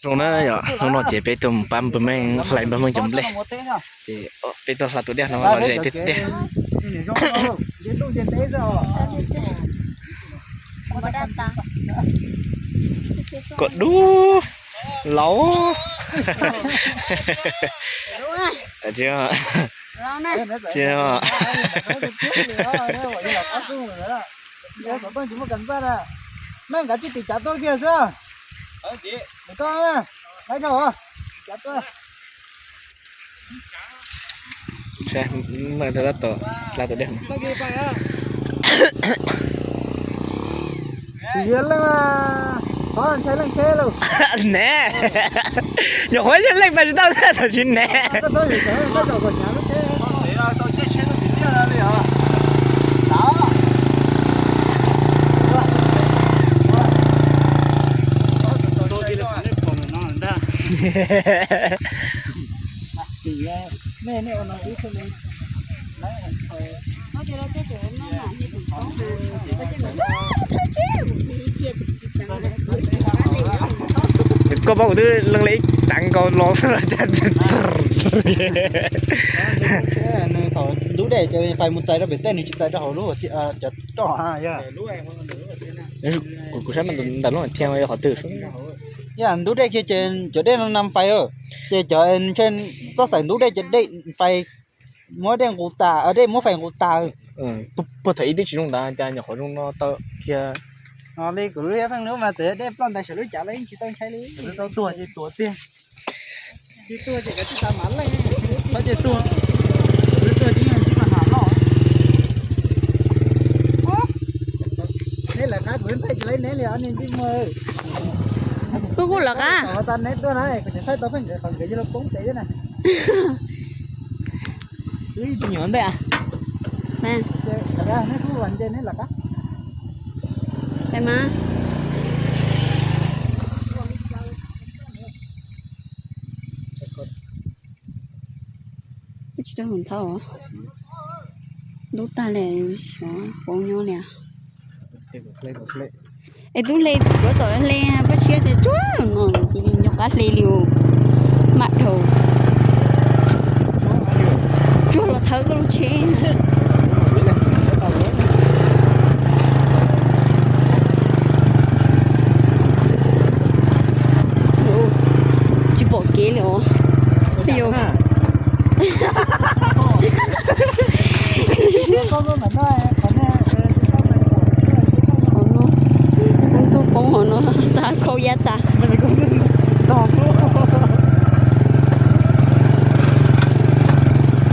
Zoo na yom, hnub no ces peb tuaj mus pab npawg Meej hlais npawg Meej cov nplej. Ces peb tuaj hla tus dej no los ze tiag tiag. Kom dub laus. Meej, nkawd tsis tim cav tuaj kiag xwb. Koj, laib rau os. Cav tuaj. Tab tom hla tus dej. Yog leej, qhov ntshai leej tsheb lauj. Ne, nyuam qhuav yog leej pais tsis tau tam sim ne. Koj paub kuv twb leej li ib tag nkaus los xwb los cas. Nws thaum ntub dej ces fais mus txais rau pem tej, nws tsis txais rau hauv lub cov roj. Kuv saib mas ntawm lub thiaj yog qhov twg. Yog ntub dej kiag ces cov dej no nam fais, ces cov ntshe txoj xaim ntub dej ces dej fais, muab dej nqus tas, dej muab fais nqus tas. Puag thaum ib twb tsis zoo ntawd cas nyuam qhuav zoo no tau kiag. Li kuv lub pheej lub mas txawm dej ploj ntawd sawv lub cav los yeej tsis tau ntshai li. Tau tuag ces tuag tiag. Tsis tuag ces kav tsij tas mam leej. Tau ces tuag, tuag ces yeej tsis tau mam loj. Neb lawv qab kuv nthaij tsis laib neb li os niag ntsej muag. Kuv kuj lawv qab. Tau neb tuaj na, kuv thaij tau pheej nkawd qhov nkawd yog lub poob pem na. Wb tsis nyuam npe. Neb kuj nce neb lawv qab. Peb mas. Tsis tau hwm thau, ntub tag li, xyov poob nyob li. Es tub hle, yuav tom hle pab tshiab tias tsuag no, nco qab hle li, mam dhau. Tsuag los thawb koj lub tsheb. Tsis pom kev li os. Ntxub poob hauv no, xav khau yab tas.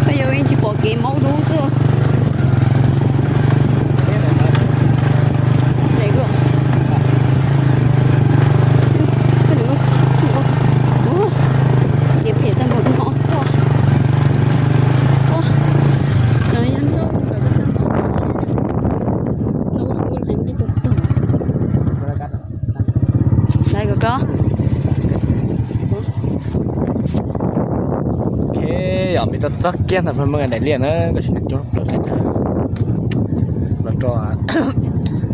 Peb yuav tsis pom kev maub dub xwb. Kev phem tag npaum no. Lawv kom koj. Ok, yog peb tau txog kiag ntawm Phaj Meej daim liaj na, koj sim neej coob plaws saib na. Los rau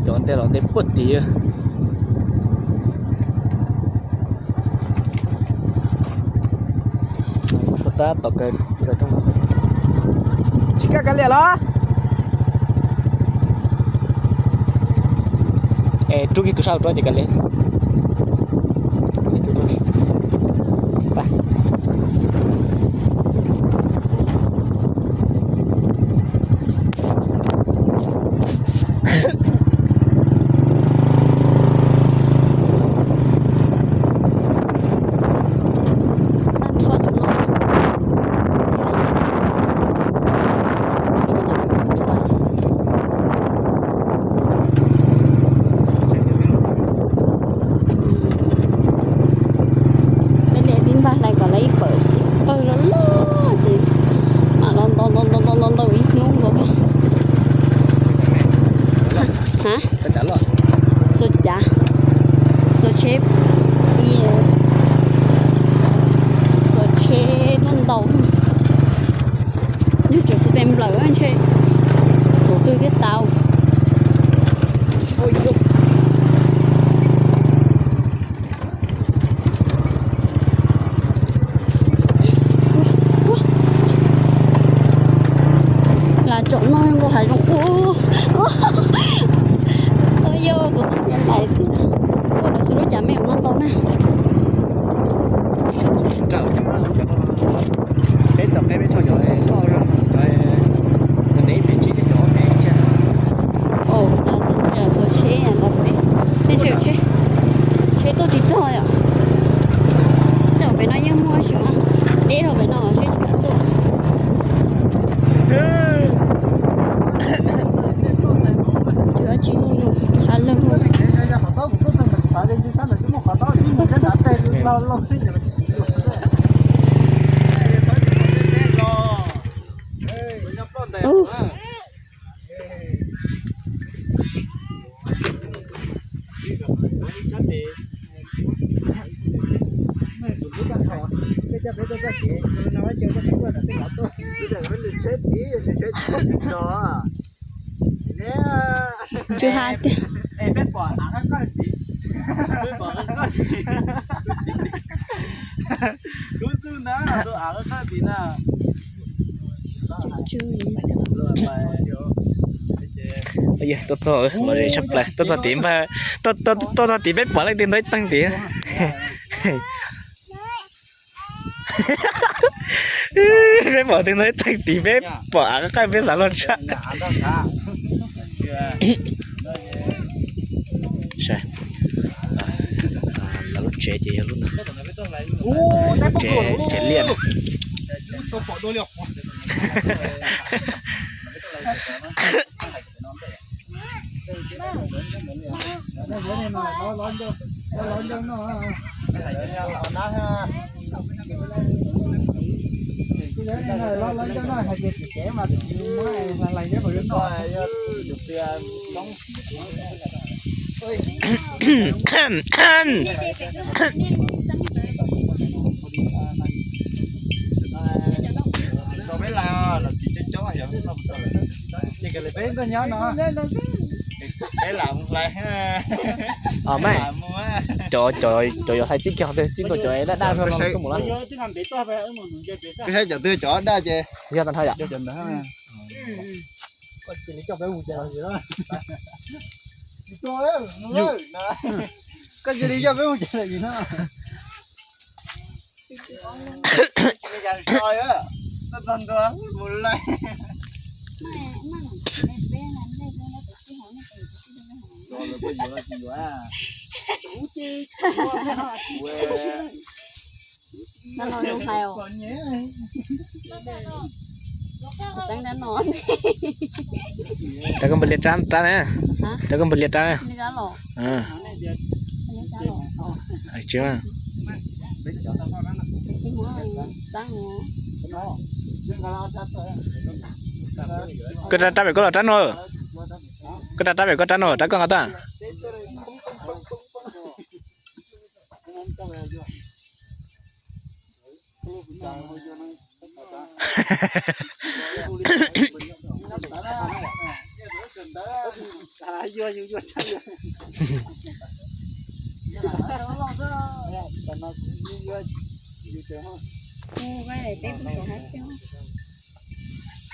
cov ntej los ntej puag tid. Tab tom kaw, tsis kaj kav liam los? Es rub kiag tus sab hauv rau ces kav liam. Tuaj lawv xwb lub cas me ntau ntau na. Peb tom qab peb tso cov loj zog, cov ntev pem tsis cov me thiab. Xov tsheb ntawd peb, tej tsheb, tsheb tuaj tsis txog yom. Tej pem no yeej muaj xyov, deb rau pem no seb tsis kam tuaj. Tsis muaj nus ha lawg. Tsw ha tiag. Tuaj txog los ze tshaj plaws, tuaj txog tid npawg, tuaj txog tid peb pom leej twg ntawd ib teeg tid. Peb pom twg ntawd ib teeg tid, peb pom av qaj peb xav luag tshaj. Lawv lub tsev ces yog lub no, tsev, tsev liaj na. Os mas, cov, cov yuav hlais txij kiag twg txij ntua cov daj daj zog no tuaj mus lawm. Koj saib cov twg cov daj ces yog tag nrho yom. Koj cia li coj peb mus ces lawm no. Rau koj npawg Liaj rab, rab na. Rau koj npawg Liaj rab na. Koj rab, rab pem koj los rab no. Koj rab, rab pem koj rab no, rab koj nqa tuaj.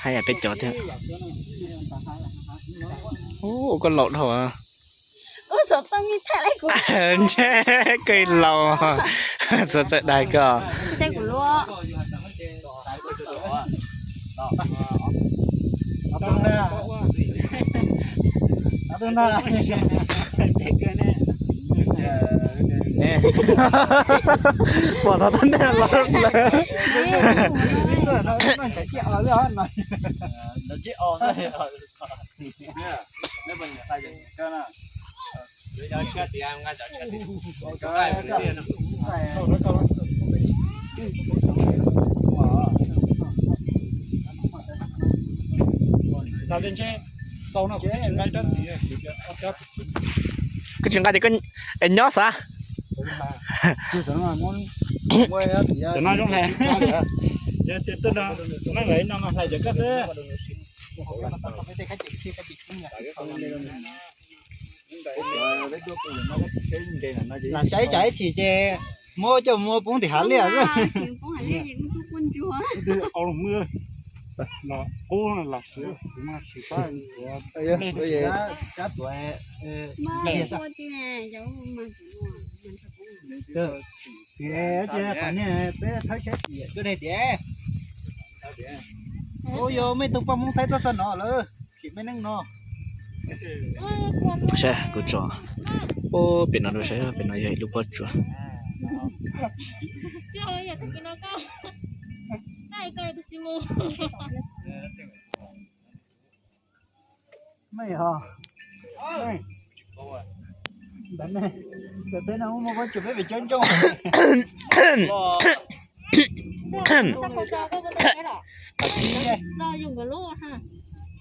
Haj yam peb cov thiab. Ua koj laus dhau. Ntshe koj laus, txawj txawj dag koj. Pom thov tau ntej los lawm. Koj tsis nqa ces koj nyob xav. Cov no zoo hlais. Yog tias tuaj no, neeg lawv no mas hlais cov koj xwb. Lam saib tsam ib chim ces muab coj mus poob tim hav liaj xwb. Los qub los sis, tus mas tsis pab, nej tsis pab cab tuav. Tias qhov niag peb thawb tsheb tias cuaj daim tias, ub, yog mej tug poj Hmoob Thaib tuaj txog no lawm, sim mej neej no. Saib kuv tso, ub, pem no dua saib, pem no yog ib lub pob tsuas. Mej ho, ntawm peb no muaj pob tsuas peb pem coob coob.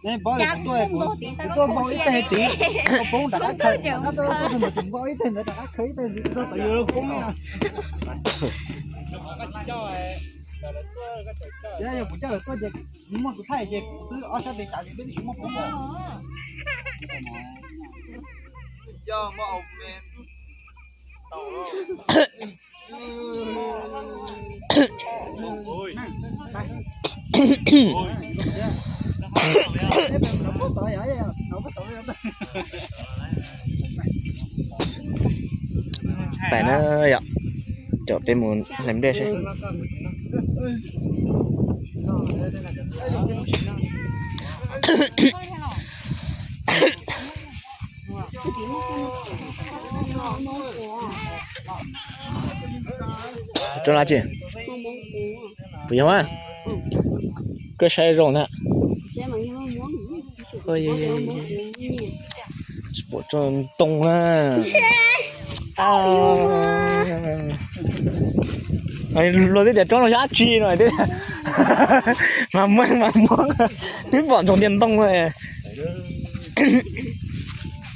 Nej paub lawm, kuv tuaj, kuv tuaj npau ib teg tid, kuv poob nram qab khaws, kuv tuaj ntawd kuv npau ib teg ntawd rov qab khaws ib teg ntxiv, kuv tuaj tom yus poob. Yog kuv coj lawv tuaj ces kuv muaj kuv thaij ces kuv twb ob sab tes tsav ces peb twb tsis muaj poob. Pais na yom, caum peb mus hlais nplej seb. Rau na tsis, puas yog mas? Koj saib zoo na. Tsis pom tsob ntoo na. Luag twb tias tsob no yog dab tsi no, mas muab mas muab, twb pom ntsoog tias ntoo.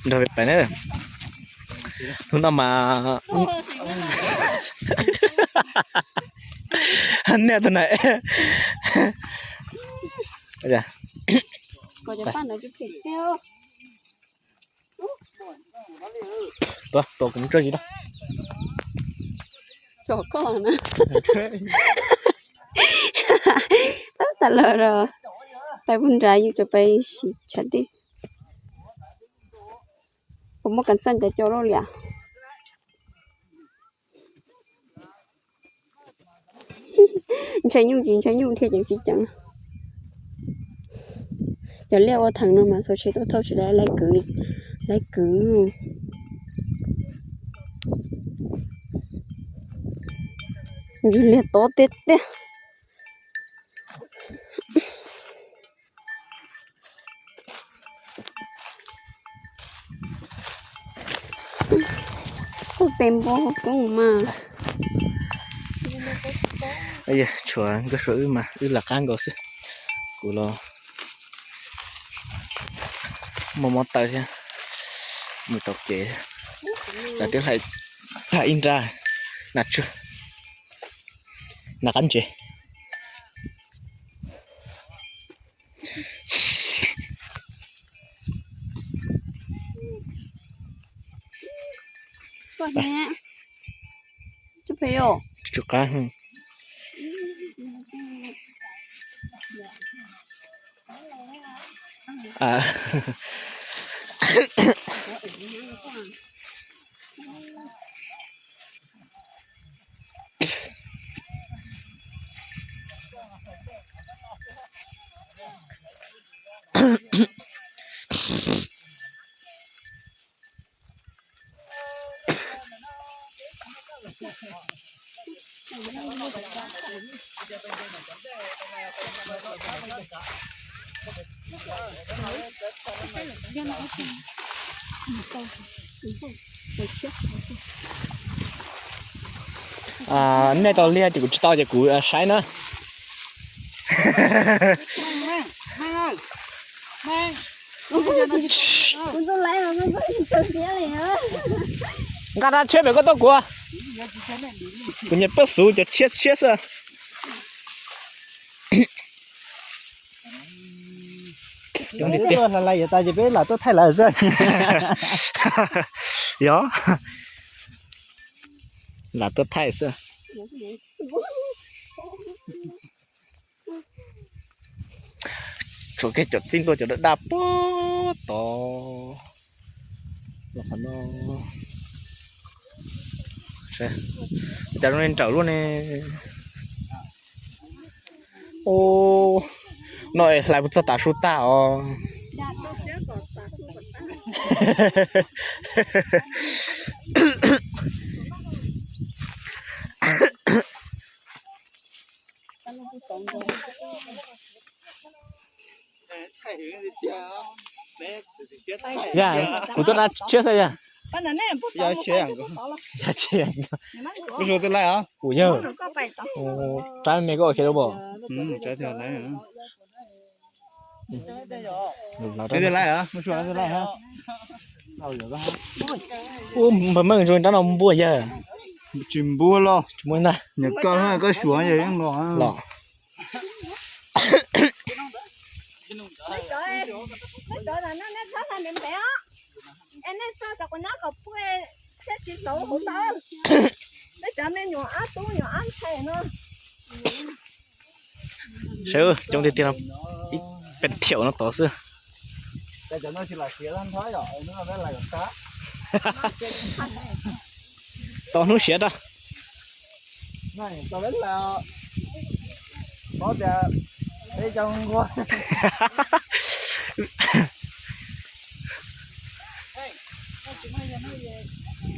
Nrog pais na. Hnub no mas nej tus na. Tuaj, tuaj kuv mus tso zis na. Tso koj na. Tab tas los pais pug nrad yus cov pais sim tshav dej. Puas muaj kas xaj cov cov loj liam? Ntshai nyuj tsis ntshai nyuj thiaj ceev tsis ceev. Cov liaj ua theem no mas xuas tsheb tuaj thauj tsis laiv, laiv kwv, laiv kwv. Ntsws liag tod tiag tiag. Kuj tes npoo koob mas. Tshuav nkauj suav wb mas wb lawv qab nkaus xwb. Kuv los muaj mob taw thiab, mus tau kev. Lawv twb hlais ib nrab nas tsawg, nas qab ntsev. Tsw qab. Nej tau liag ces kuv tsis tau ces kuv saib na. Nqa dab tshiab pem koj tuaj kuv. Kuv nyiam peb xuv cov tshiab tshiab xwb. Coob tiag tiag. Hlais hlais yuav tas ces peb lam tuaj thaij lawv xwb. Yog, lam tuaj thaij xwb. Tshuav kiag cov txij ntuag cov daj daj puag tod los qhov no. Cas zoo li nrawm luaj ne. Ub, no es hlais puas txog tav su tag os. Yog, kuv tuaj dab tshiab xwb yog. Yog tshiab. Kuv yog. Rab me koj khiav rau pom. Ub, npawg Meej zoo rab no npuaj yawg. Tsis npuaj los. Tsis npuaj ntag. Nyuam koj koj suav los. Saib coob tiag tiag no, ib pes thiaum no tod xwb. Tos hnub siav rau.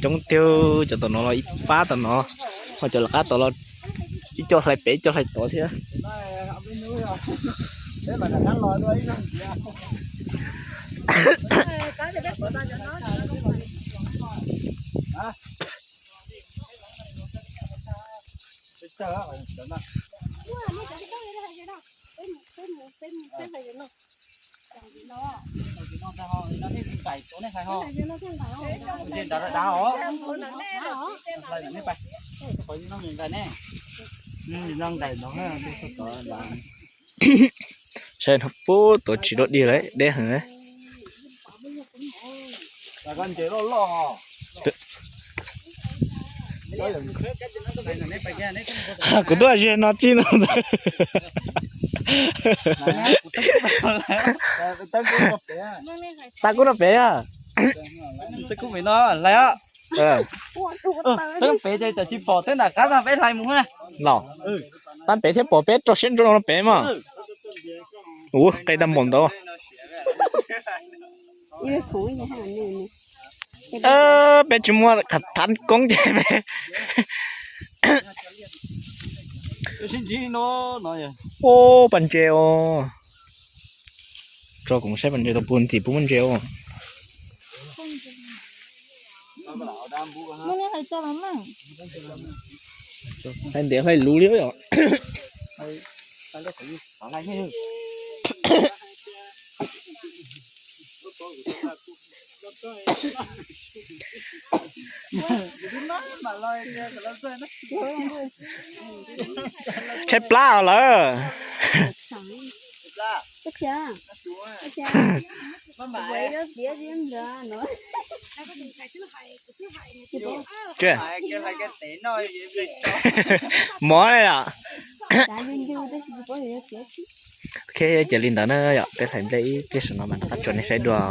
Coob tiag, cov tom no los ib pab tom no, ho cov lawv qab tom los ib co hlais pem ib co hlais tod thiab. Saib no puag tod tsis dog dig lawm, deb heev. Kuv tuaj ze no txij no ntag. Tab kub no pem yog. Tab pem ces tsis pom, twb nram qab mas peb hlais mus. Los, tab pem thiab pom peb rau siab ntso no pem mas. Ua qe tag npaum ntawd. Peb tsis muaj khav thab koob ces peb. Ub, pas ntses os. Tso kuv saib pas ntses tau puag ntxim puas muaj ntses os. Hlais ntev hlais luv li yom. Tshaib plab os lawm. Mov na yom. Ok, ces li ntawd na yom, peb hlais nplej ib pliag saum no mas rov qab tso nej saib dua.